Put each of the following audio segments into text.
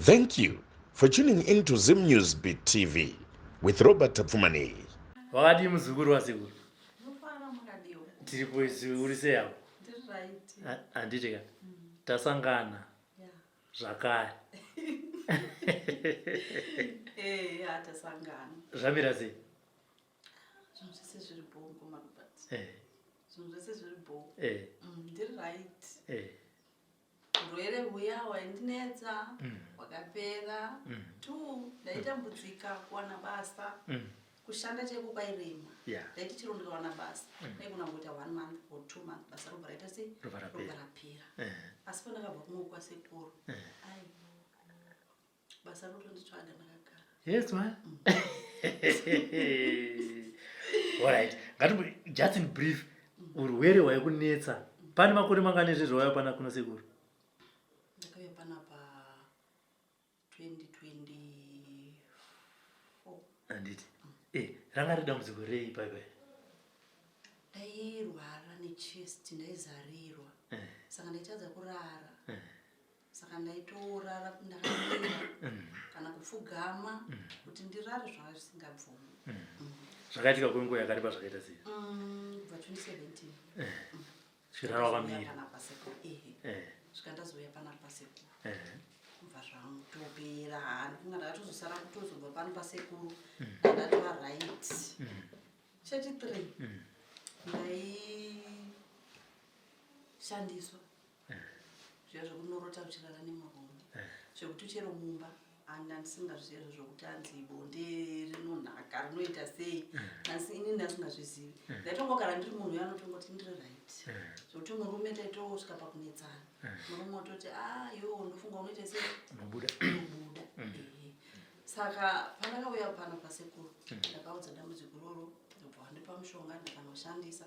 Thank you for tuning in to Zim News Beat TV with Robert Tapfumaneyi. Wakadii muzukuru wasekuru? Tiripo isu, uri sei apo? Handiti ka? Tasangana zvakare. Eh, tasangana. Zvamira sei? Zvinhu zvese zviri bho mukoma Robert. Eh. Zvinhu zvese zviri bho. Eh. Ndiri right. Eh. Urwere huya hwaindinetsa hwakapera. Two, ndaitambudzika kuwana basa. Kushanda chaiko kwairema. Ndaiti chero ndikawana basa, ndaigona kungoita 1 month or 2 months basa robva raita sei? Robva rapera. Robva rapera. Asi pandakabva kuno kwasekuru, aiwa basa rotonditsvaga ndakagara. Yes, man. All right. Ngati just in brief, urwere hwaikunetsa. Pane makore mangani ezvezvo waiva pana kuno sekuru? Ndakauya panapa 2024. Handiti. Ranga riri dambudziko rei pai pai? Ndairwara nechest, ndaizarirwa. Saka ndaitadza kurara. Saka ndaitorara ndakamira kana kupfugama kuti ndirare zvanga zvisingabvumi. Zvakaitika kwenguva yakareba zvakaita sei? Kubva 2017. Chirara wakamira. Panapa sekuru, ehe. Svika ndazouya panapa pasekuru. Kubva zvangotopera, handifunga ndakatozosara kutozobva pano pasekuru. Ndatova right. Chechi 3. Ndaishandiswa. Zviya zvekunorota uchirara nemurume. Zvekuti chero mumba handisingazvizivi izvo zvokuti anzi bonde rinonaka rinoita sei. Asi ini ndasingazvizivi. Ndaitongogara ndiri munhu uya anotongoti ndiri right. Zvekuti murume taitosvika pakunetsana. Murume ototi, ah, yo ndofunga unoita sei? Unobuda. Unobuda. Ehe. Saka pandakauya pano pasekuru, ndakaudza dambudziko iroro, ndobva vandipa mushonga ndikanoshandisa.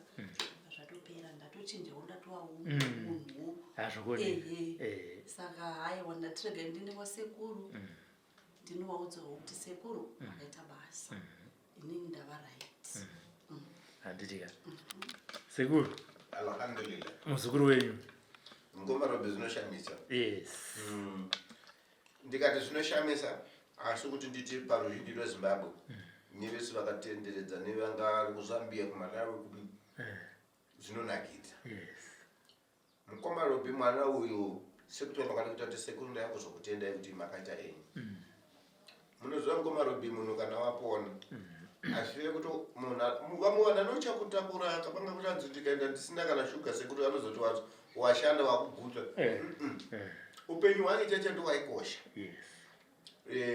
Zvatopera, ndatochinjawo, ndatovawo munhuwo. Hazvokoni. Ehe. Saka haiwa ndati regai ndiende kwasekuru. Ndinovaudzawo kuti sekuru makaita basa. Inini ndava right. Handiti ka. Sekuru. Alhamdulillah. Muzukuru wenyu. Mukoma Robi zvinoshamisa. Yes. Ndikati zvinoshamisa asi kuti nditi paruzhinji rweZimbabwe nevese vakatenderedza nevanga vari kuZambia kuMalawi kupi zvinonakidza. Yes. Mukoma Robi mwana uyu sekutaura kwandikuita kuti sekuru ndakuzokutendai kuti makaita enyu. Munoziva mukoma Robi munhu kana wapona hazvive kuti munhu vamwe vanhu anotya kutakura akapanga kuti anzi ndikaenda ndisina kana shuga sekuru anozoti washanda wakuguta. Upenyu hwake chacho ndowaikosha. Yes.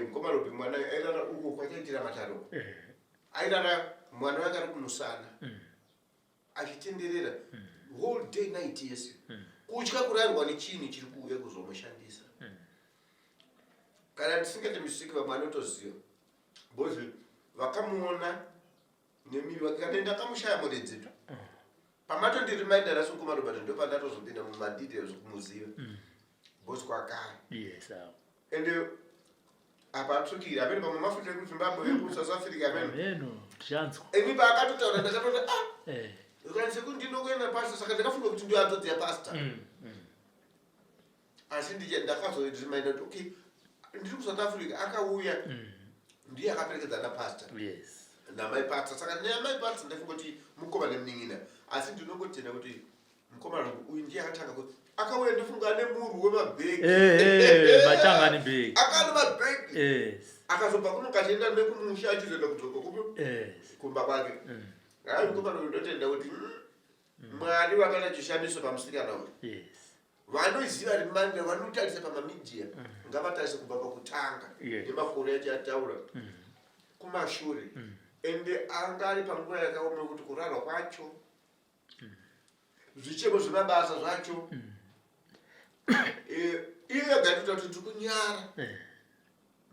Mukoma Robi mwana airara uko kwachaitira mataro. Airara mwana wake ari kumusana. Achitenderera whole day night yese. Kutya kurarwa nechinhu chiri kuuya kuzomushandisa. Kana ndisingati misiki vamwe anotoziva. Because vakamuona nemiri wake kana ndakamushaya muredzitu. Pamatondirimainda rasi mukoma Robert ndopandatozopinda mumadetails kumuziva. Because kwakare. Yes, awo. Ende apa atsvukira apene pamwe mafuta ekuZimbabwe ekuSouth Africa apene. Ameno, tichanzwa. Ini paakatotaura ndakatoti ah. Ukanzi kuti ndinokuenda pastor saka ndakafunga kuti ndiyo hanzvadzi yapastor. Asi ndakazorimainda kuti okay ndiri kuSouth Africa akauya ndiye akaperekedza na pastor. Yes. Namai pastor saka namai pastor ndafunga kuti mukoma nemunin'ina asi ndinongotenda kuti mukoma wangu uyu ndiye akatanga kuti akauya ndifunga ane murwi wemabhegi. Machangani bhegi. Akane mabhegi. Yes. Akazobva kuno kachienda nekumusha achizoenda kudzoka kupi? Yes. Kumba kwake. Hayi mukoma wangu ndotenda kuti Mwari vakaita chishamiso pamusikana uyu. Yes. Vanoziva rimanda vanotarisa pamamedia ngavatarise kubva pakutanga nemakore acho ataura kumashure. Ende anga ari panguva yakaoma yekuti kurarwa kwacho zvichemo zvemabasa zvacho iyo yega inoita kuti ndiri kunyara.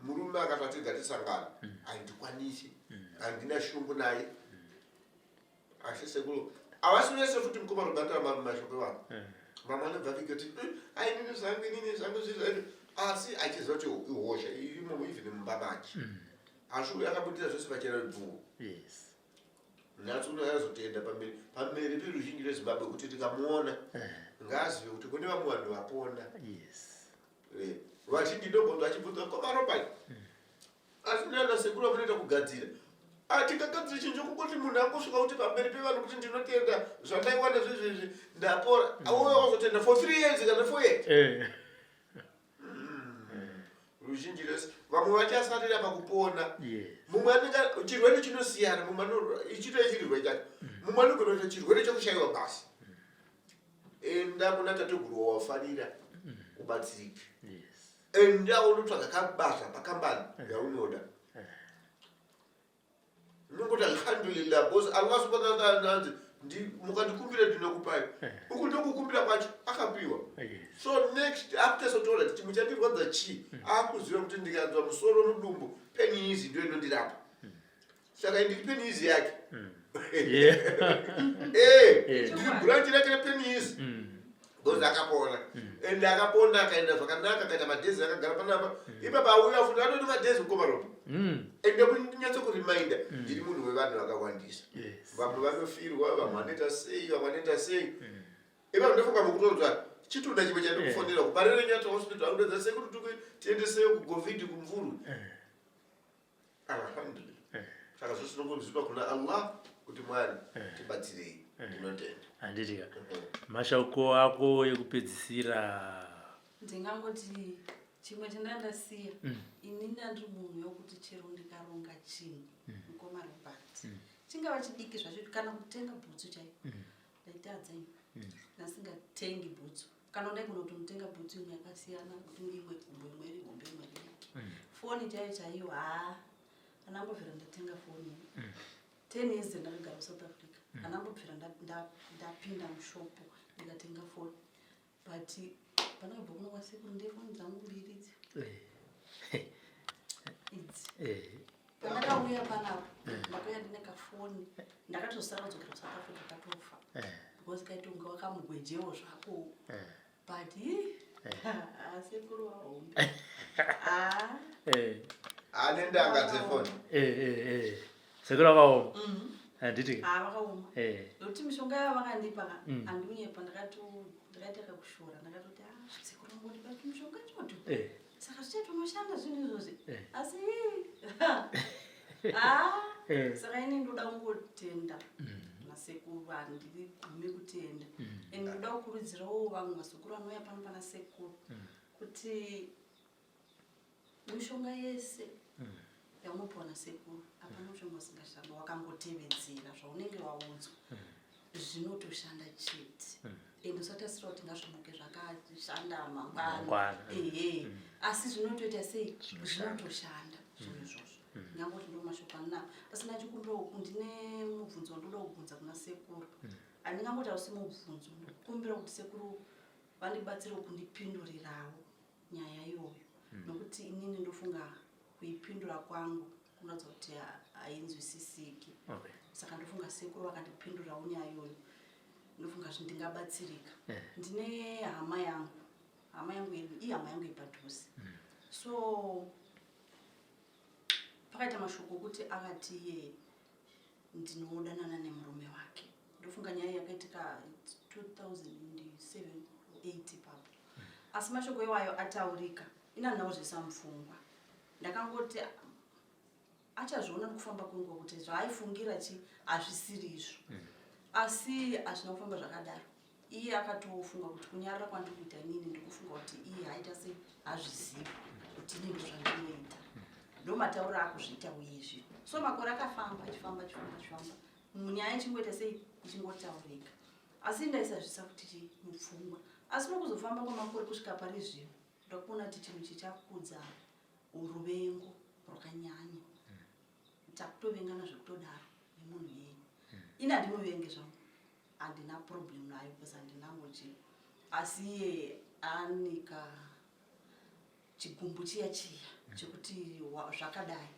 Murume akati atiga tisangana handikwanisi, handina shungu naye. Asi sekuru havasi vese futi mukoma Roberto mashoko evanhu. Vamwe vanobva vachiti ai inini zvangu inini zvangu zvizvi asi achiziva kuti ihosha irimo even mumba make. Asi uyu akabudira zvese pachena bvuu. Yes. Nhasi uno azotenda pamberi peruzhinji rweZimbabwe kuti tikamuona ngaazive kuti kune vamwe vanhu vapona. Yes. Vazhinji ndogonzwa achibvunza komaropa asi nana sekuru vanoita kugadzira. Atingagadzire chinhu chokungoti munhu angosvika kuti pamberi pevanhu kuti ndinotenda zvandaiwana zvezvezvi ndapora. Auya wazotenda for 3 years kana 4 years. Ruzhinji rwese vamwe vachasarira pakupona. Mumwe anenge chirwere chinosiyana, mumwe ichito chirwere chacho, mumwe anogona kuita chirwere chekushayiwa basa. Enda kuna tateguru wawafarira ubatsirike. Enda unotsvaga kabasa pakambani yaunoda. Unongoti alhamdulillah because Allah subhanahu wa ta'ala anzi mukandikumbira ndinokupai. Uku ndokukumbira kwacho akapiwa. So next after sotola kuti muchandirwadza chii, akuziva kuti ndikanzwa musoro mudumbu peni izi ndio inondirapa. Saka ndiri peni izi yake. Ndiri branch rake repeni izi. Because akapona. Ende akapona akaenda zvakanaka akaita madhezi akagara panapa. Ipapa auya futi anoti madhezi mukoma Ropa. Ende kunyatso kuriminda ndiri munhu wevanhu vakawandisa. Vamwe vanofirwa, vamwe vanoita sei, vamwe vanoita sei. Ipapa ndofunga mukutonzwa chitunda chimwe chandikufonera kuparere nyata hospital akudedza sei kuti tiendeseyo kucovid kumvurwi. Alhamdulillah. Saka zvose tinongozipa kuna Allah kuti Mwari tibatsirei. Ndinotenda. Handiti ka. Mashoko ako ekupedzisira. Ndingangoti chimwe chandandasiya ini ndandiri munhu yokuti chero ndikaronga chinhu mukoma Robert chingava chidiki zvacho kana kutenga bhutsu chaiyo ndaitadza ini ndasingatengi bhutsu kana ndaigona kutomutenga bhutsu imwe yakasiyana kuti imwe gumbo imwe iri hombe imwe iri diki. Foni chaiyo chaiyo haa andambobvira ndatenga foni. 10 years ndakagara kuSouth Africa andambobvira ndapinda mushopo ndikatenga foni, but pandakabva kuno kwasekuru ndefoni dzangu mbiri idzi idzi. Pandakauya panapa ndakauya ndine kafoni, ndakatozosara kudzokera kuSouth Africa katofa because kaitonga wakamugwejewo zvako, but sekuru vahombe. Ane ndanga dzefoni. Sekuru vakaoma, handiti? Vakaoma nokuti mishonga yavo vakandipa ka handinyepa, ndakaita kakushora, ndakatoti sekuru vangondipa mishonga choto, saka zvichatonoshanda zvinhu izvozvi, asi saka ini ndoda kungotenda nasekuru, handigume kutenda, and ndoda kukurudzirawo vamwe vasekuru vanouya pano pana sekuru kuti mishonga yese yaunopiwa nasekuru hapana mushonga usingashanda. Wakangotevedzera zvaunenge waudzwa zvinotoshanda chete, and usatarisira kuti ngazvimuke zvakashanda mangwana, ehe, asi zvinotoita sei, zvinotoshanda zvinhu izvozvo. Ndingangoti ndo mashoko andinawo, asina chikumbiro. Ndine mubvunzo wandoda kubvunza kuna sekuru. Handingangoti hausi mubvunzo, ndikukumbira kuti sekuru vandibatsire kundipindurirawo nyaya iyoyo, nokuti inini ndofunga kuipindura kwangu kunoratidza kuti hainzwisisiki. Saka ndofunga sekuru vakandipindurirawo nyaya iyoyo, ndofunga ndingabatsirika. Ndine hama yangu, hama yangu ihama yangu yepadhuze. So pakaita mashoko okuti akati iye ndinodanana nemurume wake. Ndofunga nyaya yakaitika 2007 8 ipapo, asi mashoko iwayo ataurika ini handina kuzviisa mupfungwa. Ndakangoti achazviona nekufamba kwenguva kuti zvaaifungira chi hazvisiri izvo, asi hazvina kufamba zvakadaro. Iye akatofunga kuti kunyarara kwandiri kuita inini ndikufunga kuti iye haita sei, hazvizivi kuti ini ndo zvandinoita, ndo matauro akuzviita uye zvino. So makore akafamba achifamba achifamba achifamba, nyaya ichingoita sei, ichingotaurika, asi ndaisazvisa kuti chi mupfungwa. Asi nokuzofamba kwamakore kusvika pari zvino ndakuona kuti chinhu chichakudza ruvengo rwakanyanya, takutovengana zvekutodaro nemunhu iyeye. Ini handimuvenge zvangu, handina problem nayo because handinangochi, asi iye anika chigumbu chiya chiya chekuti zvakadai,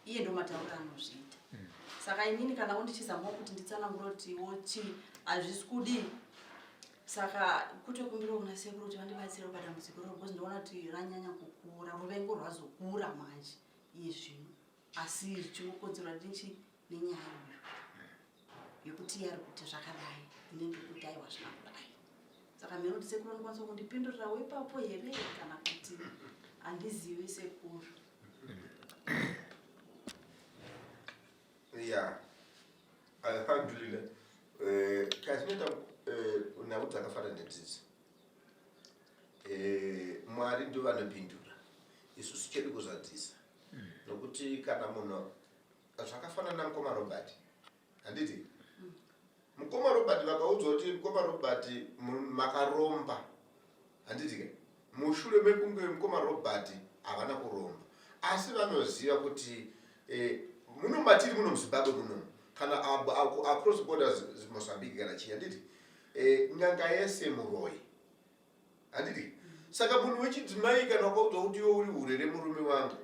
iye ndo matauro anozviita. Saka inini kana undichizamawo kuti nditsanangure kuti wochi hazvisi kudii, saka kutokumbirawo kuna sekuru kuti vandibatsire padambudziko roro because ndinoona kuti ranyanya kukura, ruvengo rwazokura manje iye zvino, asi zvichingokonzerwa nechi nenyaya iyoyo yekuti iye ari kuti zvakadai, ine ndikuti aiwa zvina kudai. Saka mheno kuti sekuru vanokwanisa kundipindurirawo ipapo here kana kuti Handizivi sekuru. Ya, alhamdulillah. Eh, chazvinoita eh, nhau dzakafanana nedzidzi eh, Mwari ndo vanopindura, isusu chedu kuzadzisa. Nokuti kana munhu zvakafanana namukoma Robert, handiti mukoma Robert vakaudzwa kuti mukoma Robert makaromba, handiti ke mushure mekunge mukoma Robert havana kuromba, asi vanoziva kuti eh, muno matiri muno muZimbabwe muno kana across borders Mozambique kana chii, handiti eh, n'anga yese muroyi, handiti? Saka munhu wechidzimai kana wakaudzwa kuti iwe uri hure remurume wangu,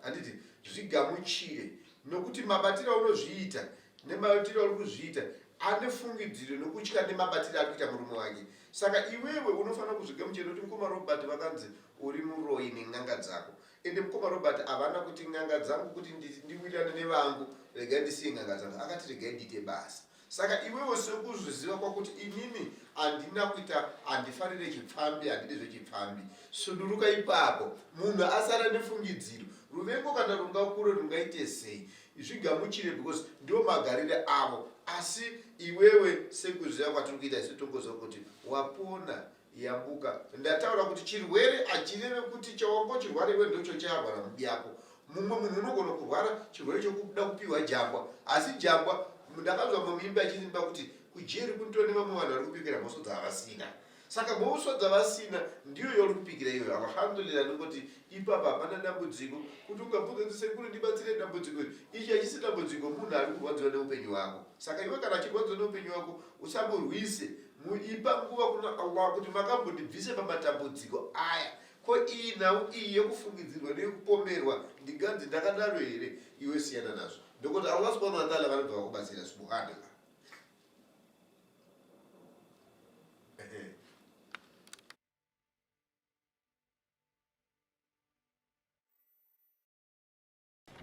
handiti, zvigamuchire, nokuti mabatiro aunozviita nemabatiro auri kuzviita ane fungidziro nokutya nemabatiro ari kuita murume wake. Saka iwewe unofanira kuzvigamuchira, nokuti mukoma Robert vakanzi uri muroyi nen'anga dzako, ende mukoma Robert havana kuti n'anga dzangu kuti ndiwirirane nevangu, regai ndisiye n'anga dzangu. Akati regai ndiite basa. Saka iwewe sekuzviziva kwakuti inini handina kuita, handifarire chipfambi, handidi zvechipfambi, suduruka ipapo. Munhu asara nefungidziro, ruvengo kana rungakure rungaite sei, zvigamuchire because ndiwo magarire avo. Asi iwewe sekuziva kwatiri kuita isu tongoziva kuti wapona, yambuka. Ndataura kuti chirwere hachireve kuti chawangochirwara iwe ndocho chayarwara mubi yako. Mumwe munhu unogona kurwara chirwere chokuda kupiwa jambwa, asi jambwa ndakanzwa mumwe muimbi achiimba kuti kujeri kunitori nevamwe vanhu vari kupikira mhosvo dzavasina. Saka mhosvo dzavasina ndiyo yauri kupikira iyoyo. Alhamdulillah, nokoti ipapa hapana dambudziko kuti ungabvunza kuti sekuru ndibatsire dambudziko iri. Ichi hachisi dambudziko, munhu ari kurwadziwa neupenyu hwako. Saka iwe kana achirwadziwa neupenyu hwako usamurwise, muipa nguva kuna Allah kuti makambondibvise pamatambudziko aya. Ko iyi nhau iyi yekufungidzirwa neyekupomerwa ndinganzi ndakadaro here? Iwe siyana nazvo, ndokuti Allah subhanahu wa ta'ala vanobva vakubatsira. Subhanallah.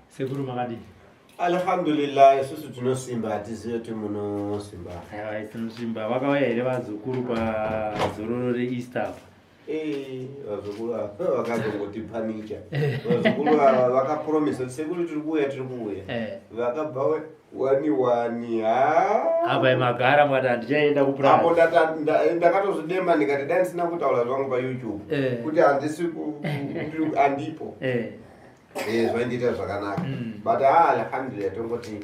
Sekuru makadii? Alhamdulillah, isusu tinosimba, hatizive kuti munosimba. Aiwa, tinosimba. Vakauya here vazukuru pazororo reEaster apa? Eh, vazukuru ava vakazongotipanicha. Vazukuru ava vakapromisa kuti sekuru tiri kuuya, tiri kuuya. Vakabva wani wani, ha. Apa magara mukati handichaenda Apo kupurazi. ndakatozvidemba ndikati dai ndisina kutaura zvangu paYouTube kuti handisi kuti handipo. Zvaindiita zvakanaka. But alhamdulillah, tongoti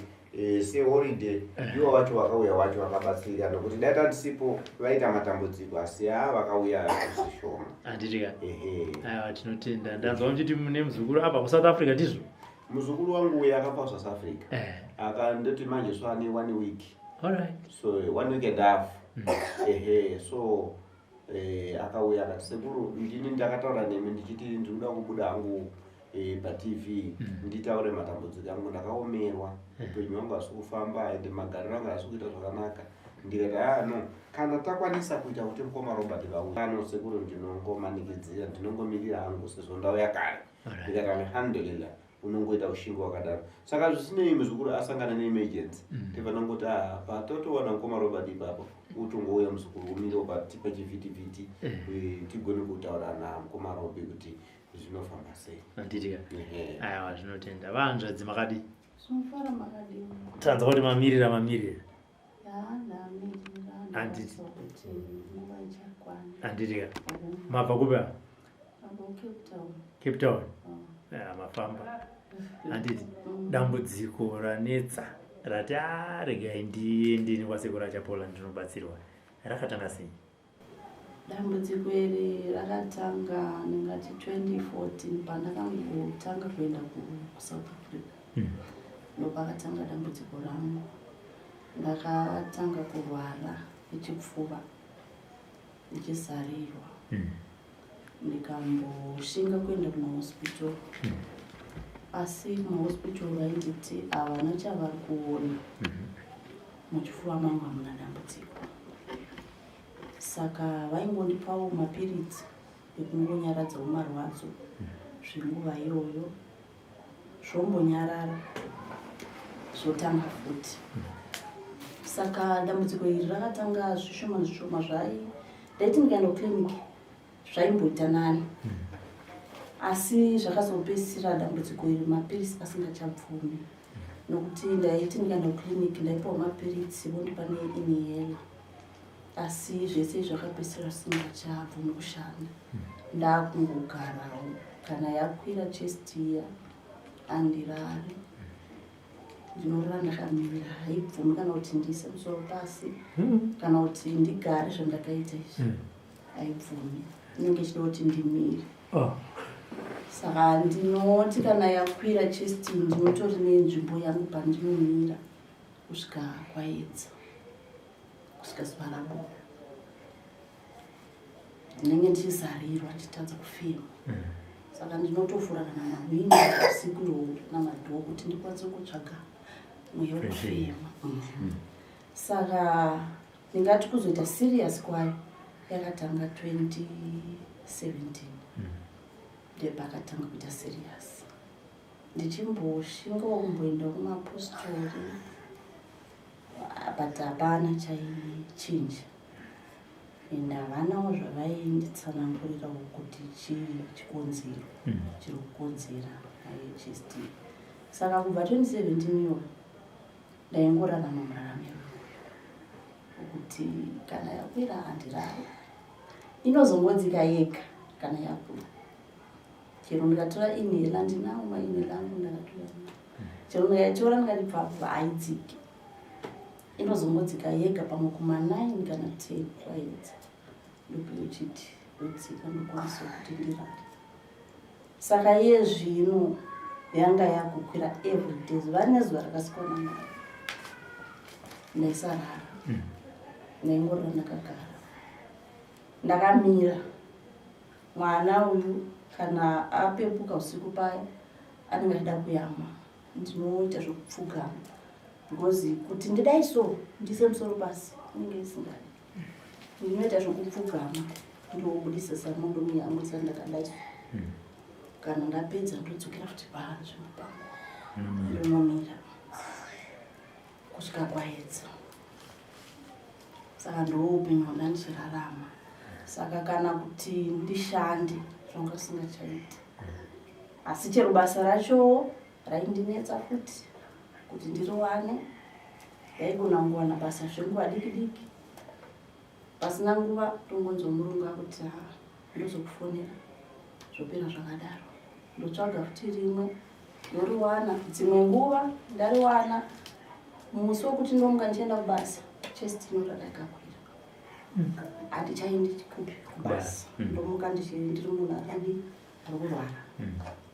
seholiday ivo vacho vakauya wacho vakabatsirika, nokuti dai tandisipo vaita matambudziko, asi ha vakauya zvishoma. Handiti ka? Ehe. Aiwa, tinotenda. Ndanzwa muchiti mune muzukuru apa kuSouth Africa, ndizvo? Muzukuru wangu uyu akabva kuSouth Africa, akandoti manje so ane one week. So one week and half. Ehe, so akauya akati sekuru, ndini ndakataura nemi ndichiti ndinoda kubuda hangu paTV nditaure matambudziko angu, ndakaomerwa, upenyu hwangu hasi kufamba ende magariro angu hasi kuita zvakanaka. Ndikati ah no, kana takwanisa kuita kuti mukoma Robert vauya ano, sekuru ndinongomanikidzira, ndinongomirira hangu sezvo ndauya kare. Ndikati alhamdulillah, unongoita ushingi wakadaro. Saka zvisinei muzukuru asangana neemergency, tifanira ah patotowana mukoma Robert ipapo utongouya muzukuru, umire ukatipa chivhitivhiti, tigone kutaura namukoma Robi kuti zvinofamba sei. Handiti ka? Ehe. Aiwa, zvinotenda. Vanzvadzi makadii? Zvinofara, makadii? Tanzwa kuti mamirira mamirira. Ya, ndamirira. Handiti. Ndakazwa kuti nguva ichakwana. Handiti ka? Mabva kupi apa? Abva kuCape Town. Cape Town. Oh. Ya, mafamba, handiti? Dambudziko ranetsa rati a regai ndiendeni kwasekuru Achapola ndinobatsirwa rakatanga sei? Dambudziko iri rakatanga ndingati 2014 pandakangotanga kuenda kuSouth Africa. Ndopakatanga dambudziko rangu. Ndakatanga kurwara nechipfuva, ndichizarirwa, ndikamboshinga kuenda kumahospital, asi kumahospital vainditi havana chavari kuona muchifuva mangu, hamuna dambudziko. Saka vaingondipawo mapiritsi ekungonyaradzawo marwadzo zvenguva iyoyo, zvombonyarara, zvotanga futi. Saka dambudziko iri rakatanga zvishoma zvishoma. Zvai ndaiti ndikaenda kuclinic zvaimboita nani. Asi zvakazopedzisira dambudziko iri mapiritsi asingachabvumi, nokuti ndaiti ndikaenda kuclinic ndaipiwa mapiritsi vondipa neinihela, asi zvese zvakapedzisira zvisingachabvumi kushanda. Ndakungogarawo, kana yakwira chest iya andirari, ndinorara ndakamira, haibvumi kana kuti ndiise musoro pasi kana kuti ndigare zvandakaita izvi. Haibvumi, inenge ichida kuti ndimire. Oh. Saka ndinoti kana yakwira chest, ndinotori nenzvimbo yangu pandinomira kusvika kwaedza, kusvika zuva rabuda. Ndinenge ndichizarirwa, ndichitadza kufema. Saka ndinotovhura kana mahwindo usiku ihwohwo namadhoo kuti ndikwanise kutsvaga mweya wekufema. Saka ndingati kuzoita serious kwayo yakatanga 2017, ndepakatanga kuita serious. Ndichimboshingawo kumboenda kumapostori, but hapana chaichinja, and havanawo zvavainditsanangurirawo kuti chii chikonzero chiri kukonzera chest. Saka kubva 2017 iyoyo ndaingorarama muraramiro wekuti kana yakwira handirari, inozongodzika yega kana yakwira. Chero ndikatora inhaler, ndinawo mainhaler angu ndakatora, chero ndikaitora ndikati pfapfa, haidziki, inozongodzika yega pamwe kuma9 kana 10 kwaedza, ndopeyochiti yodzika, ndokwanisa kuti ndirare. Saka iye zvino yanga yakukwira everyday, zuva nezuva rakasikwa naMwari ndaisarara. Ndaingorora ndakagara ndakamira. Mwana uyu kana apepuka usiku paya anenge achida kuyamwa, ndinoita zvekupfugama because kuti ndidai so ndiise musoro pasi inenge isingadi. Ndinoita zvekupfugama, ndobudisa zamo, ndomuyamwisa ndakadai so. Kana ndapedza ndodzokera futi panzvimbo pangu, ndonomira kusvika kwaedza. Saka ndo upenyu hwanda ndichirarama. Saka kana kuti ndishande zvanga zvisingachaiti, asi chero basa rachowo raindinetsa futi kuti ndiriwane. Ndaigona kungowana basa zvenguva diki diki, pasina nguva tongonzwa murungu akuti, "Ha, ndozokufonera," zvopera zvakadaro. Ndotsvaga futi rimwe, ndoriwana. Dzimwe nguva ndariwana, musi wekuti ndomuka ndichienda kubasa chest inorara yakakwira, handichaendi kupi kubasa. Ndomuka ndiri munhu akadi ari kurwara.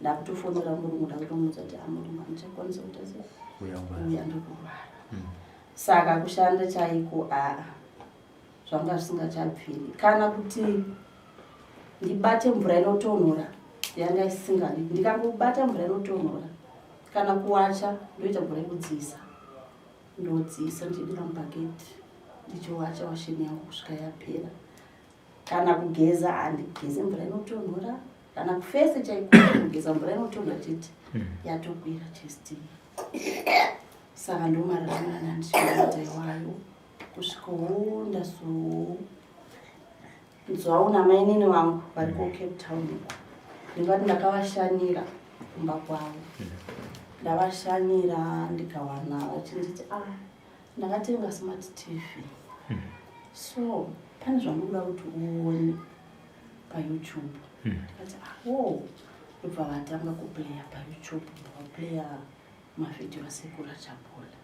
Ndakutofonera murungu, ndakutomuudza kuti, "Amurungu, handichakwanisa kuita sei, uya ndiri kurwara." Saka kushanda chaiko aa zvanga zvisingachabviri. Kana kuti ndibate mvura inotonhora yanga isingadi. Ndikangobata mvura inotonhora kana kuwacha, ndoita mvura yekudziisa, ndodziisa ndichidira mubhaketi, ndichiwacha washeni yangu kusvika yapera. Kana kugeza handigeze mvura inotonhora, kana kufese chaiko kugeza mvura inotonhora chete yatokwira chest. Saka ndomararamira nandichiita iwayo kusvikawo ndazonzwawo namainini vangu vari kuCape Town uko. Ndingati ndakavashanyira kumba kwavo. Ndavashanyira ndikawana vachinditi, "Ah, ndakatenga smart TV, so pane zvandikuda kuti uone paYouTube." Ndikati, "Awo." Ndobva vatanga kuplaya paYouTube, vaplaya mavhidhiyo aSekuru Achapola.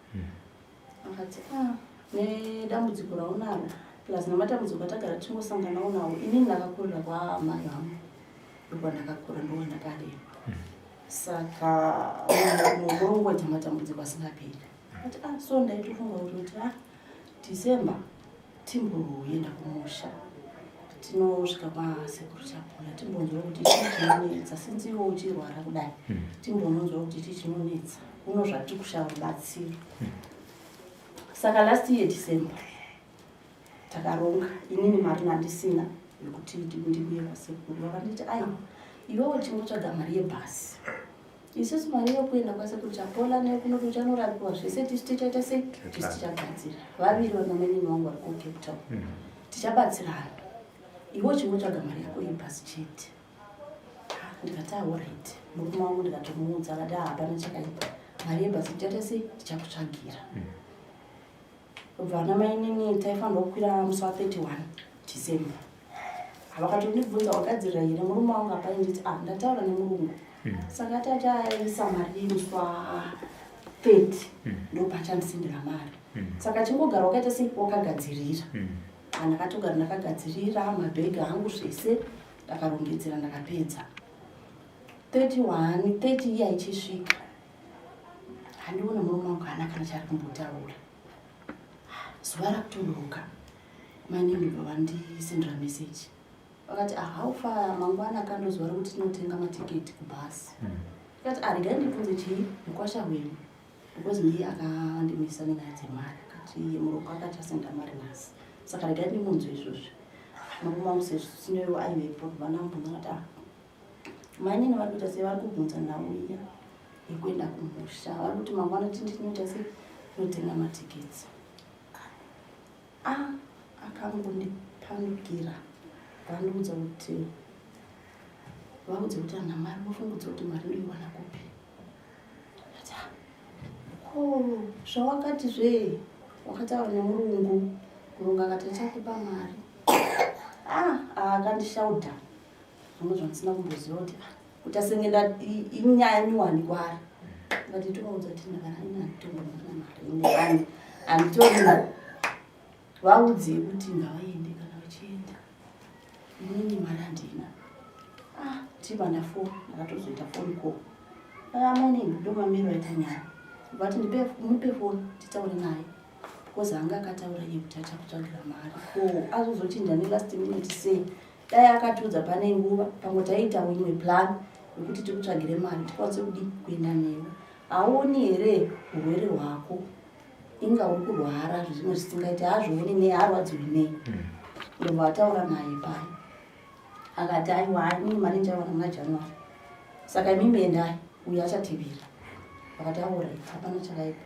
Akati, "Ah, nedambudziko raunaro plus nematambudziko atagara tichingosanganawo nawo, inini ndakakurira kwaamai vangu, ndokwandakakura, ndokwandakarerwa, saka murongoita matambudziko asingaperi." Ati, "Ah, so ndaitofunga kuti ah, December timboenda kumusha, tinosvika kwaSekuru Chapola, timbonzwa kuti chii chinonetsa since iwe uchirwara kudai, timbononzwa kuti chii chinonetsa kuno zvatiri kushaya rubatsiro." Saka last year December takaronga. Inini mari nandisina yekuti ndiuye kwasekuru. Vakanditi, "Aiwa, iwewe chingotsvaga mari yebhasi, isusu mari yekuenda kwaSekuru Chapola nekunoti uchanorapiwa zvese tisu tichaita sei, tisu tichagadzira." Vaviri vanamainini vangu vari kuCape Town, tichabatsirana, iwe chingotsvaga mari yako yebhasi chete. Ndikati alright. Murume wangu ndikatomuudza, akati ah, hapana chakaipa, mari yebhasi tichaita sei, tichakutsvagira. Kubva ana mainini taifanirwa kukwira musi wa31 December. Vakatondibvunza, wagadzirira here? Murume wangu apai nditi, ah, ndataura nemurungu. Saka ati achaisa mari musi wa30, ndopachandisendera mari. Saka chingogara wakaita sei, wakagadzirira. Ndakatogara ndakagadzirira mabhegi angu, zvese ndakarongedzera, ndakapedza. 31, 30 iya ichisvika, handione murume wangu, haana kana chaari kumbotaura. Zuva rakutodoka, mainini bva vandisendera meseji, vakati, ah, haufa mangwana kandozuva rekuti tinotenga matiketi kubhasi. Ndikati, ah, regai ndibvunze chii mukwasha wenu, because ndiye akandimisa nenyaya dzemari, akati murungu akati asenda mari nhasi, saka regai ndimunzwe izvozvi. Murume wangu sezvo aivepo, vanamubvunza, akati, ah, mainini vari kuita sei, vari kubvunza nhau iya yekuenda kumusha, vari kuti mangwana tindi tinoita sei, tinotenga matiketsi. Ah, akangondipandukira, vandiudza kuti vaudze kuti ana mari, vofungudza kuti mari ndoiwana kupi. Ndati, "Ah, ko zvawakati zve wakataura nemurungu, murungu akati achakupa mari." Ah, akandishaudha zvimwe zvandisina kumboziva kuti, ah, kuti asenge inyaya nyuwani kwaari. Ndikati tovaudza kuti ndakana ini handitombonana mari ine handitorina, vaudze kuti ngavaende kana vachienda, inini mari handina. Ah, tibva ndafona, ndakatozoita phone call, amene ndo mamiro aita nyaya, vati mupe foni titaure naye, because anga akataura iye kuti achakutsvagira mari, ko azozochinja nelast minute sei? Dai akatiudza pane nguva, pamwe taiitawo imwe plan yekuti tikutsvagire mari tikwanise kudi kuenda newe. Hauoni here urwere hwako, inga uri kurwara zvimwe zvisingaiti, haazvioni nei, haarwadziwi nei? Ndobva ataura naye pai, akati, aiwa, inini mari ndichaiwana muna January, saka imimi endai, uyu achatevera. Vakati alright, hapana chakaipa.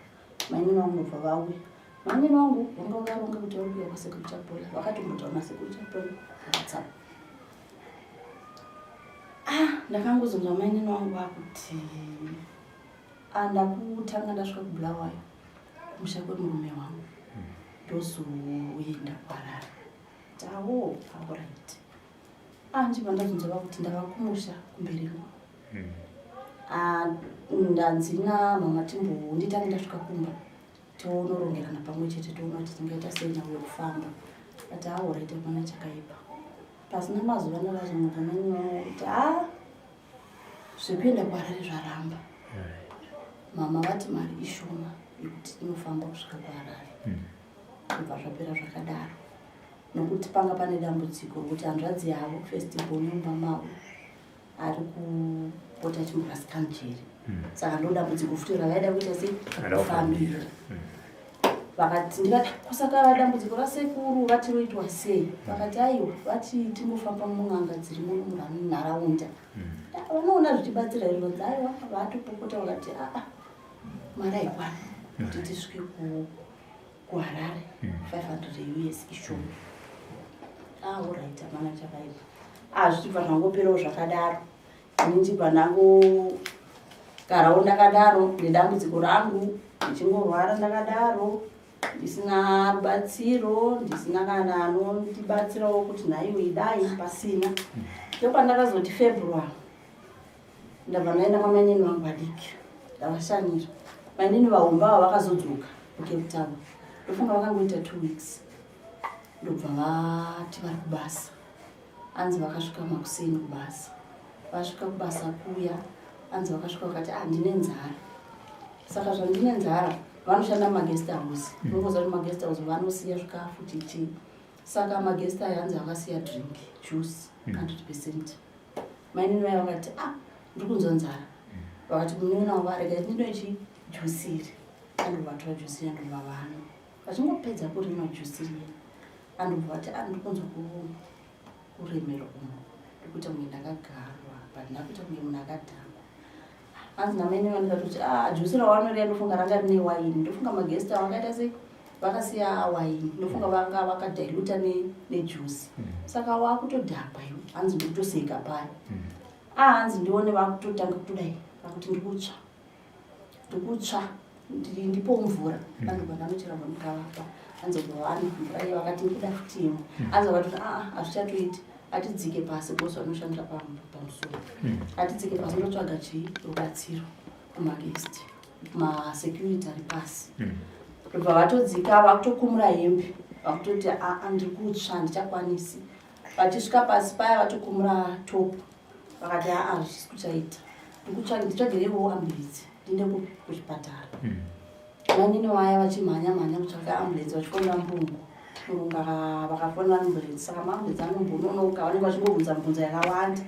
Mainini vangu ndobva vauya. Mainini vangu vanga vakaronga kuti vari kuuya kwasekuru Chapola, vakatombotaura nasekuru Chapola paWhatsApp. Ah, ndakangozonzwa mainini vangu vakuti, ah, ndakutanga ndasvika kuBulawayo, kumusha kwemurume wangu, ndozoenda kuHarare. Tawo alright. Ah, ndibva ndazonzwa vakuti ndava kumusha kuMberengwa. Ah, ndanzi namama timbo nditange ndasvika kumba, tonorongerana pamwe chete, toona kuti tingaita sei nhau yekufamba. Ati alright, hapana chakaipa. Pasina mazuva ndakazonzwa mainini vangu kuti, a, zvekuenda kuHarare zvaramba, mama vati mari ishoma yekuti tinofamba kusvika kuHarare. Kubva zvapera zvakadaro, nokuti panga pane dambudziko rokuti hanzvadzi yavo first born mumba mavo ari kupota achimborasika njere. Saka ndo dambudziko futi ravaida kuita sei, kufambira. Vakati, ndikati, kusaka dambudziko rasekuru vati roitwa sei? Vakati, aiwa, vati tingofamba mun'anga dziri muno munharaunda, vanoona zvichibatsira here? Vanzi, aiwa, vatopopota, vakati, aa, mari haikwana kuti tisvike kuHarare, 500 US ishoma. Ah, alright, hapana chakaipa. Ah, zvichibva zvangoperawo zvakadaro. Ini ndibva ndangogarawo ndakadaro nedambudziko rangu, ndichingorwara ndakadaro, ndisina rubatsiro, ndisina kana anondibatsirawo kuti nhaiwe idai, pasina. Ndopandakazoti February ndabva ndaenda kwamainini vangu vadiki, ndavashanyira. Mainini vahombe ava vakazodzoka kuCape Town, ndofunga vakangoita 2 weeks, ndobva vati vari kubasa. Anzi vakasvika makuseni kubasa. Vasvika kubasa kuya, anzi vakasvika vakati, ah, ndine nzara, saka zvandine nzara, vanoshanda mumaguest house. Unongoziva kuti maguest house vanosiya zvikafu chichi, saka maguest aya anzi akasiya drink, juice, 100%. Mainini vaya vakati, ah, ndiri kunzwa nzara. Vakati munoona varega ndinochi juice iri, andobva vatora juice iri, andobva vanwa. Vachingopedza kurinwa juice riya, andobva vati, ah, ndiri kunzwa kuremerwa umu, ndikuita kunge ndakagarwa, but ndakuita kunge munhu akadhakwa. Hanzi namaini vandikatoti, ah, juice rawanoriya ndofunga ranga rine waini, ndofunga maguest avo vakaita sei, vakasiya waini, ndofunga vanga vakadiluta nejuice, saka wakutodhakwa iwe. Hanzi ndikutoseka paya. Ahanzi ndione vakutotanga kutodai vakuti ndikutsva ndikutsva ndipo mvura. Vanhu vanochera mukavapa anzi vana mvura iyo vakati ndikuda futi imwe. Anzi vakatoti aa hazvichatoiti, atidzike pasi because vanoshandira pamusoro. Atidzike pasi ndotsvaga chii, rubatsiro kumagesti, kumasecurity ari pasi. Ndobva vatodzika vakutokumura hembe vakutoti aa ndiri kutsva handichakwanisi. Vachisvika pasi paya vatokumura top vakati aa hazvisi kuchaita, nditsvagireiwo ambulance ndiende kupi, kuchipatara. Mainini vaya vachimhanya mhanya kutsvaka ambulance vachifonera murungu. Murungu vakafonera ambulance, saka maambulance anombononoka, vanenge vachingobvunza mibvunzo yakawanda.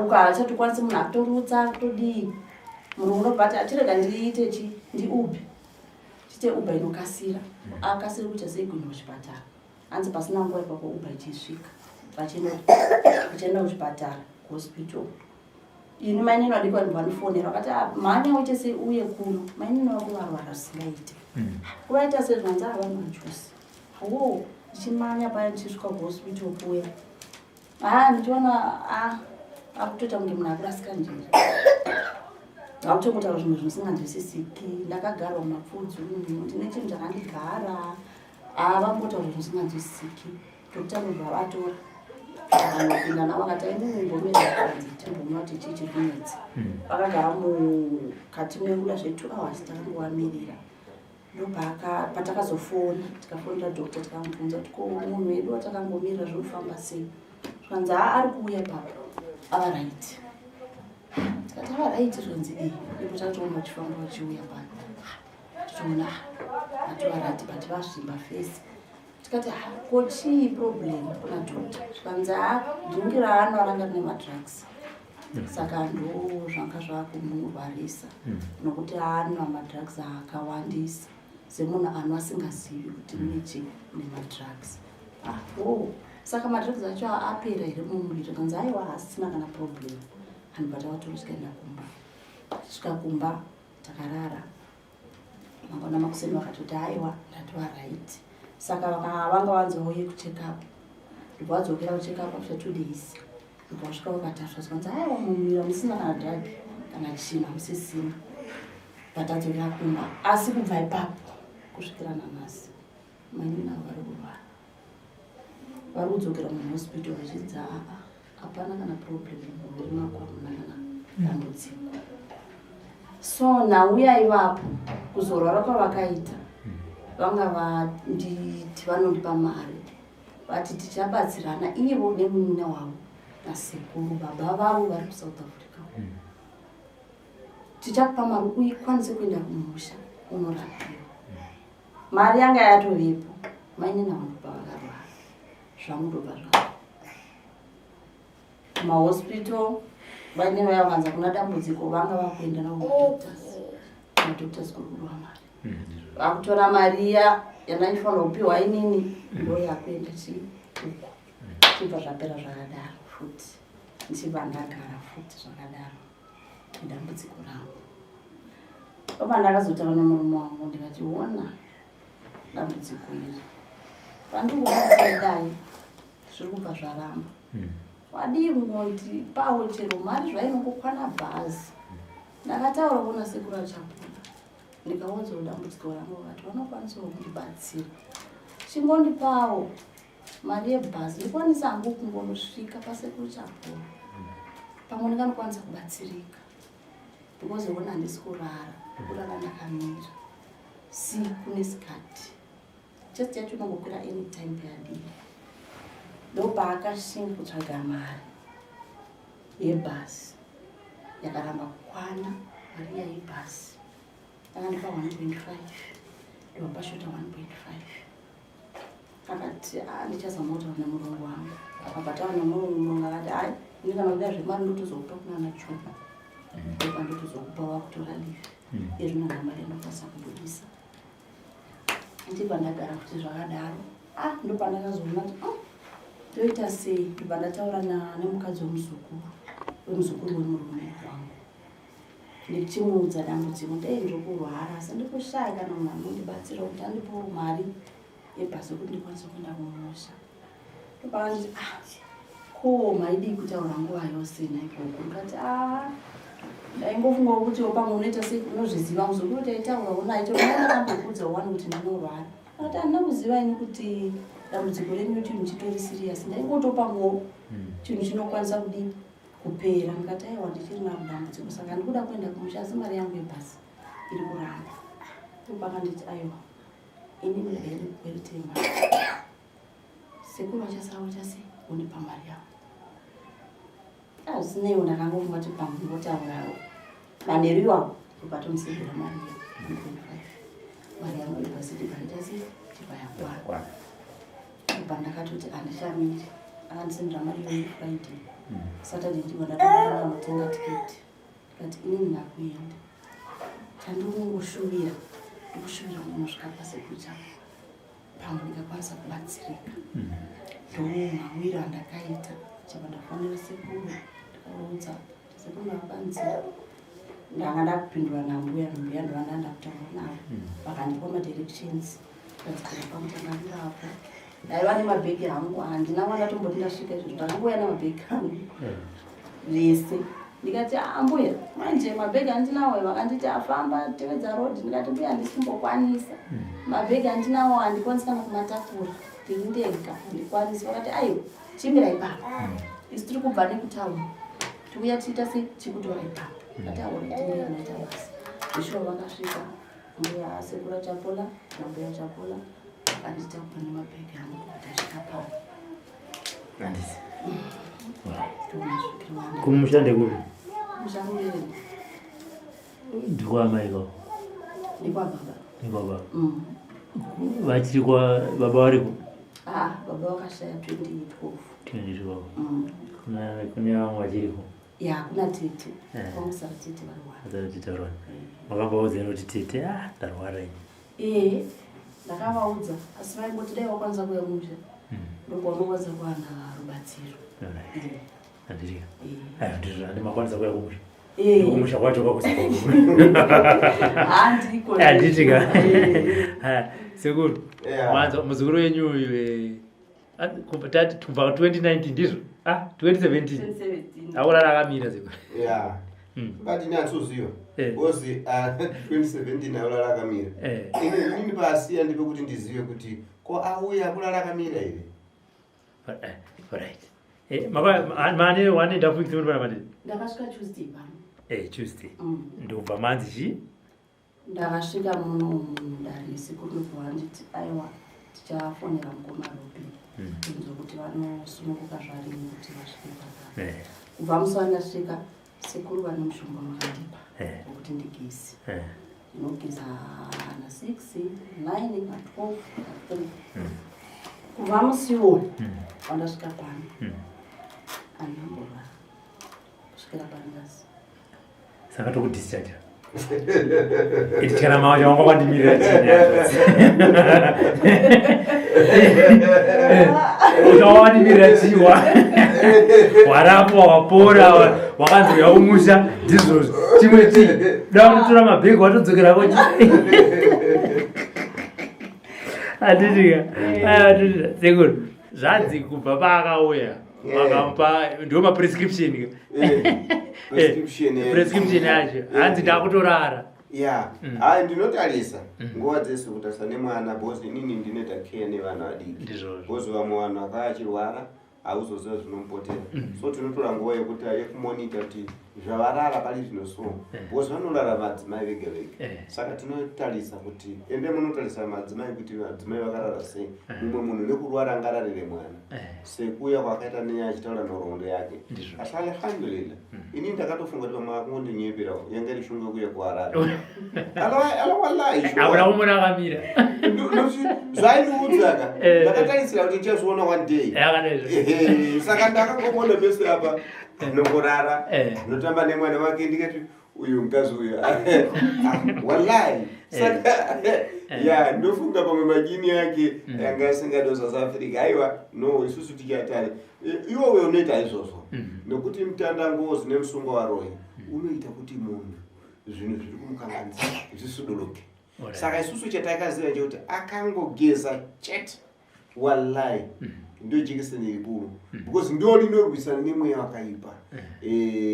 Uka hachatokwanisi, munhu akutorutsa akutodii. Murungu unobva ati achirega ndiite chi ndiUber, chiite Uber inokasira, akasire kuita sei, kuenda kuchipatara. Hanzi pasina nguva ipapo Uber ichisvika vachienda kuchipatara, kuhospital. Ini mainini vadiki vanhu vanofonera vakati, "Ah, mhanya uite sei uye kuno, mainini vako varwara zvisingaite." Kuvaita sei, zvanzi havana juice wo. Ndichimanya paya ndichisvika kuhospital kuya, ha ndichiona a akutoita kunge munhu akurasika njere, akutongotaura zvimwe zvisinganzwisisiki. Ndakagarwa mumapfudzi umu, ndine chinhu chakandigara. Vambotaura zvinhu zvisinganzwisisiki. Doctor ndobva vatora vanopinda navo vakati aimumbomiranzi timbomwa kuti chii chiri kunetsa. Vakagara mukati menguda zve2 hours takangovamirira. Ndopaka patakazofona, tikafonera doctor tikamubvunza kuti ko munhu wedu watakangomirira zviri kufamba sei. Zvanzi haa ari kuuya ipapo, ava right. Tikati ava right, zvanzi e ipo tatoona vachifamba vachiuya pano, tichiona atova right, but vasvimba face. Tikati "Ah, ko chii problem kuna doctor?" Zvikanzi ha drink raano ranga rine madrugs, saka ndo zvanga zvakumurwarisa nokuti anwa madrugs akawandisa semunhu anwa asingazivi kuti mune chii, mune madrugs. Ah, oh. Saka madrugs acho apera here mumuviri? Kanzi aiwa hasisina kana problem. Anobva tavatora tikaenda kumba. Tisvika kumba takarara. Mangwana makuseni vakatoti aiwa ndatova right. Saka vanga vanzi vauye kucheck up, ndobva vadzokera kucheck up after 2 days. Ndobva vasvika vakatasva, zvikanzi aiwa mumuviri hamusina kana drug kana chinhu, hamusisina. Patadzokera kumba, asi kubva ipapo kusvikira nanhasi mainini avo vari kurwara, vari kudzokera muhospital vachidza aa hapana kana problem mumuviri mako, hamuna kana dambudziko. So nauya ivapo kuzorwara kwavakaita, vanga vanditi vanondipa mari, vati tichabatsirana ivo nemunina wavo nasekuru baba vavo vari kuSouth Africa. Tichakupa mari uikwanise kuenda kumusha unorapiwa. Mari yanga yatovepo. Mainini vanobva vakarwara, zvamudobva zvavo kumahospital. Vaine vaya vanza kuna dambudziko, vanga vakuenda navo kumadoctors, madoctors kuri kudiwa mari. Vakutora mari iya yandaifanira kupiwa inini, ndo yakuenda chi uko. Chibva zvapera zvakadaro futi, ndichibva ndagara futi zvakadaro nedambudziko rangu. Opa ndakazotaura nemurume wangu ndikati, ona dambudziko iri pandikuadai zviri kubva zvaramba. Wadii kungoti pawo chero mari zvainongokwana bhazi? Ndakataura kuona sekuru achapona, ndikaudzawo dambudziko rangu, vakati vanokwanisawo kundibatsira. Chingondipawo mari yebhazi ndikwanisa hangu kungonosvika pasekuru Chapona, pamwe ndinganokwanisa kubatsirika because ona handisi kurara, kurara ndakamira siku nesikati, chest yacho inongokwira anytime payadii. Ndopaakashinga kutsvaga mari yebhasi, yakaramba kukwana. Mari iya yebhasi akandipa 1.5, ndobva pashota 1.5. Akati, "Ah, ndichazama kutaura nemurungu wangu." Akabva taura nemurungu, murungu akati, ai ini kana kuda zvemari ndotozokupa kunana Chuma, ndopa ndotozokupa wakutora leave. Izvino na mari ndokwanisa kubudisa. Ndibva ndagara kuti zvakadaro. Ah, ndobva ndakazoona kuti oh, ndoita sei. Ndobva ndataura nemukadzi wemuzukuru, wemuzukuru wemurume wangu, ndichimuudza dambudziko ndei, ndiri kurwara asi ndikushaya kana munhu anondibatsira kuti andipewo mari yebhasi yekuti ndikwanise kuenda kumusha. Ndopakanditi, ah, Ko maidii kutaura nguva yose nhai gogo? Ndikati ah ndaingofungawo kuti pamwe unoita sei unozviziva muzukuru taitaurawo naye chero mai ndakambokuudza wani kuti ndinorwara. Akati handina kuziva ini kuti dambudziko renyu chinhu chitori serious ndaingotopamwewo chinhu chinokwanisa kudii kupera. Ndikati aiwa ndichiri naro dambudziko saka ndikuda kuenda kumusha asi mari yangu yebhasi iri kuramba. Ndopakanditi aiwa inini regai ndikukweretei mari. Sekuru vachasara voita sei vondipa mari yavo. Azvisineiwo ndakangofunga kuti pamwe ngotaurawo. Manheru iwawo ndopatomusendera mari iya 1.5 mari yangu yebhasi ndibva yaita sei ndibva yakwana. Ndobva ndakatoti handichamiri akandisendera mari iyoyo Friday. Saturday ndibva ndatoenda kunotenga tiketi ndikati inini ndakuenda. Chandinongoshuvira ndikushuvira kunosvika pasekuru changu. Pamwe ndikakwanisa kubatsirika. Ndomawiro andakaita chibva ndafonera sekuru ndikavaudza kuti sekuru ndavapanzira ndanga ndakupindura nambuya nambuya ndovanda ndakutaura navo vakandipa madirections ndikadzokera pamutangamira apo ndaiva nemabhegi angu handina kwandatomboti ndasvika izvozvo ndakangouya nemabhegi angu vese ndikati ah, mbuya manje mabhegi andinawo vakanditi afamba tevedza road ndikati mbuya handisi kumbokwanisa mabhegi andinawo handikwanisi kana kumatakura ndiri ndega handikwanisi vakati aiwa chimira ipapo isu tiri kubva nekutauni tiuya tiita sei tikutora ipapo ndikati aoreti mbuya maita basa zvishuwa vakasvika mbuya sekura chapola nambuya chapola vakanditakura nemabhegi angu ndasvika pano. Handisi. Kumusha ndekupi? Kumusha kumberi. Ndikwamai ko? Ndikwababa. Ndikwababa. Vachiri kwa baba variko? Ah, baba vakashaya 2012. 2012. Kuna kune vamwe vachiriko? Ya, kuna tete. Kwamusara tete varwara. Tete varwara. Makambovaudza kuti tete ah ndarwara ini. Eh, ndakavaudza asi vaingoti dai wakwanisa kuuya kumusha. Ndokwaunokwanisa kuwana rubatsiro. Handiti. Ayo ndizvo handimakwanisa kuuya kumusha. Kumusha kwacho kwakusika. Handiko. Handiti ka. Sekuru. Mwanzo muzukuru wenyu uyu kubva tati kubva 2019 ndizvo? Ah, 2017. 2017. Akurara akamira sekuru. Yeah. But ini handisiuziva. Because 2017 akurara akamira. Inini pasiya ndipo kuti ndizive kuti ko auya akurara akamira here. Alright. Mane wane ndafu weeks muri pana Ndakasvika Tuesday pano. Tuesday. Ndobva manzi chi? Ndakasvika muno mudare sekuru ndobva vanditi aiwa tichafonera mukoma Robi. Kunzwa kuti vanosununguka zvarini kuti vasvike paka. Kubva musi wandasvika sekuru vane mushonga wakandipa wekuti ndigeze. Ndinogeza na 6, 9, na 12, na 3. Kubva musi iwoyo wandasvika pano handinamborwara kusvikira panhasi. Saka tokudischarge. Iti kana mama wacho wanga wandimirira chini. Uchawa wandimirira chiwa. Warapwa wapora wakanzi uya kumusha ndizvozvo. Chimwe chii da unotora mabhegi watodzokera ko. Handiti ka. Handiti sekuru. Zvanzi kubva paakauya vakamupa ndiwo maprescription ka. Prescription yacho hanzi ndakutorara. Ya, hayi ndinotarisa nguva dzese kutarisa nemwana because inini ndinoita care nevana vadiki. Ndizvozvo. Because vamwe vanhu vakauya achirwara hauzoziva zvinomupotera. So tinotora nguva yekuti yekumonita kuti zvavarara pari zvino so because vanorara madzimai vega vega. Saka tinotarisa kuti ende munotarisa madzimai kuti madzimai vakarara sei. Mumwe munhu nekurwara angararire mwana. Sekuuya kwakaita nenyaya achitaura nhoroondo yake. Asi alhamdulillah ini ndakatofunga kuti pamwe akungondinyepera yanga iri shungu yekuuya kuHarare. Ala wallahi sure. Hakuna kumona akamira. Zvaindiudza ka. Ndakatarisira kuti ndichazviona one day. Yakadai. Saka ndakangomona mese apa anongorara anotamba nemwana wake ndikati uyu mukadzi uyu wallahi. Saka ya ndofunga pamwe majini yake yanga asingade South Africa. Aiwa no isusu tichatari. Iwe uyo unoita izvozvo nekuti mutanda ngozi nemusungo waroyi unoita kuti munhu zvinhu zviri kumukanganisa zvisuduluke. Saka isusu chatakaziva chekuti akangogeza chete wallahi. Ndo jekeseni rikuru because ndo rinorwisana nemweya wakaipa.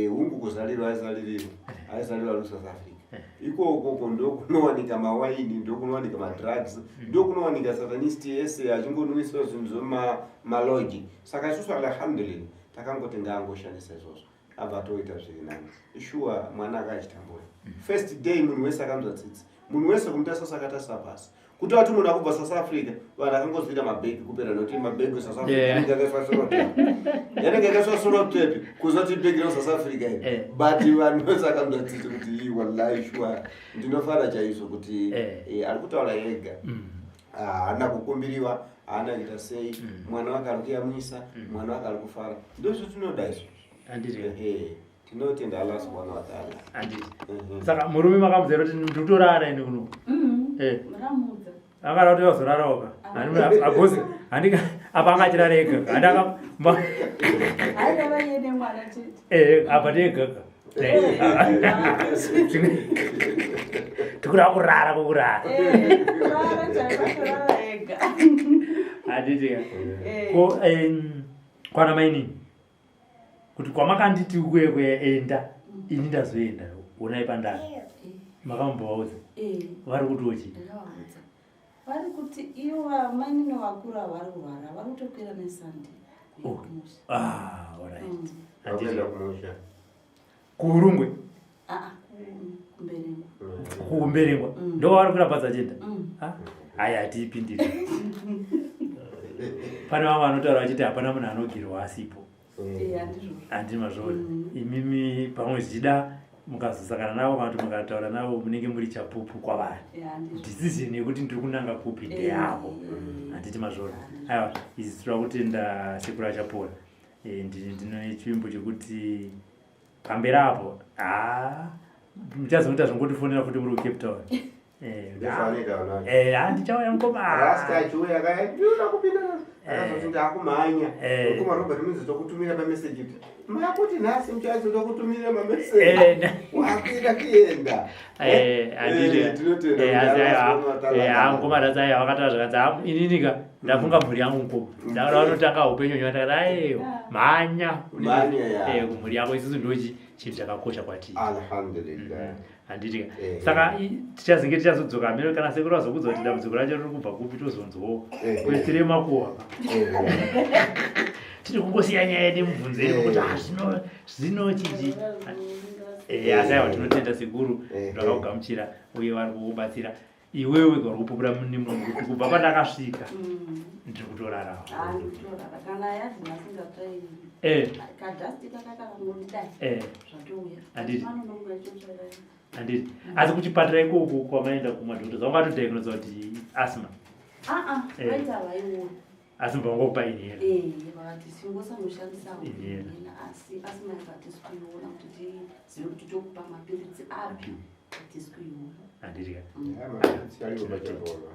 Hungu kuzalirwa aizalirirwa aizalirwa ari kuSouth Africa ikokoko ndokunowanika mawaini, ndokunowanika madrugs, ndokunowanika satanist ese achingonwiswa zvinhu zvemaloji. Saka isusu, alhamdulillah, takangoti ngaangoshandisa izvozvo, abva atoita zviri nani. Shuwa, mwana akachitambura first day, munhu wese akanzwa tsitsi, munhu wese kumutarisa akatarisa pasi kuti ati munhu akubva South Africa, vanhu akangozoita mabhegi kupera nokuti mabhegi South Africa yanenge yakaiswa sellotape, yanenge yakaiswa sellotape kuzoti bhegi reSouth Africa iri. But vanhu vese akanzwa tsitsi kuti ii, wallahi, shuwa ndinofara chaizvo kuti ari kutaura ega. Haana kukumbiriwa, haana kuita sei. Mwana wake ari kuyamwisa, mwana wake ari kufara, ndozvatinoda izvozvo. Handiti? Ehe, tinotenda Allah subhanahu wa ta'ala. Handiti? Saka murume makamudzera kuti ndikutorara ini kuno? Ramudza. Akada kuti vazorarawo ka agozi handi apa angachirara ega handaka. Haidava iye nemwana chete. Apa ndega ka tikuda kurara kokurara. Kurara chaiko, atorara ega. Handiti ka? Ko kwana mainini kuti kwamakanditi ukuye kuenda, ini ndazoenda, onai pandari, makambovaudza? Vari kutiwo chii? Ndakavaudza, vari kuti ivo mainini vakuru vari kurwara, vari kutokwira neSunday. Oh. Ah, alright. Handiti? Vakuenda kumusha. Kuurungwe? Aa, kuMberengwa. KuMberengwa. Ndo vari kuira bhazi achienda? Ah, aya hatiipindiri. Pane vamwe vanotaura vachiti hapana munhu anogirwa asipo. Handizvozvo. Handi mazvona? Imimi pamwe zvichida mukazosangana navo kana kuti mukataura navo, munenge muri chapupu kwavari. Handizvo. Decision yekuti ndiri kunanga kupi ndeyavo. Handiti mazvona? Aiwa, izi tinoda kutenda sekuru Achapora. Ndine chivimbo chekuti pamberi apo ha muchazoita zvongotifonera futi muri kuCape Town. Ndozvaanoita vanhu vacho. Ha, ndichauya mukoma. Rasta achiuya akaya, ndinoda kupinda, akazoti ndakumhanya. Mukoma Robert, muzotokutumira pameseji kuti makuti nhasi muchazotokutumira mameseji. Wakuenda kuenda. Handiti? Tinotenda kuti Asi Allah aiwa, subhanahu wa ta'ala mukoma rasta aiwa vakataura zvakanzi, "Ah, ininika ndafunga mhuri yangu mukoma, ndakuda vanotanga upenyu nywa." Ndakati aiwa, mhanya. Mhanya, ya. Kumhuri yako, isusu ndochi chinhu chakakosha kwatiri. Alhamdulillah. Handiti? Saka tichazenge tichazodzoka hameno kana sekuru vazokudza kuti dambudziko racho riri kubva kupi, tozonzwawo. Kwetire makuhwa tiri kungosiya nyaya nemubvunzo iri kuti ah, zvino chichi. Asi aiwa, tinotenda sekuru vakakugamuchira uye vari kukubatsira iwewe uri kupupura nemuromo kuti kubva pandakasvika ndiri kutorarama. Ndikutorara kana yadhi masingatsvairi. Kadhasti kakakangondidai. Zvatouya. Handiti? Vanononga ichotsvaira. Handiti? Asi kuchipatara ikoko kwamaenda kumadhokota vangatodiagnosa kuti asthma? Aa, vaita vaiona. Asi mbangokupa inhaler? Vakati singosanoshandisa Inhaler. inhaler, asi asthma yakatisi kuiona kuti tizive kuti tokupa mapiritsi api, hatisi kuiona. Handiti ka? Ya, mapiritsi ariwo pachibhora.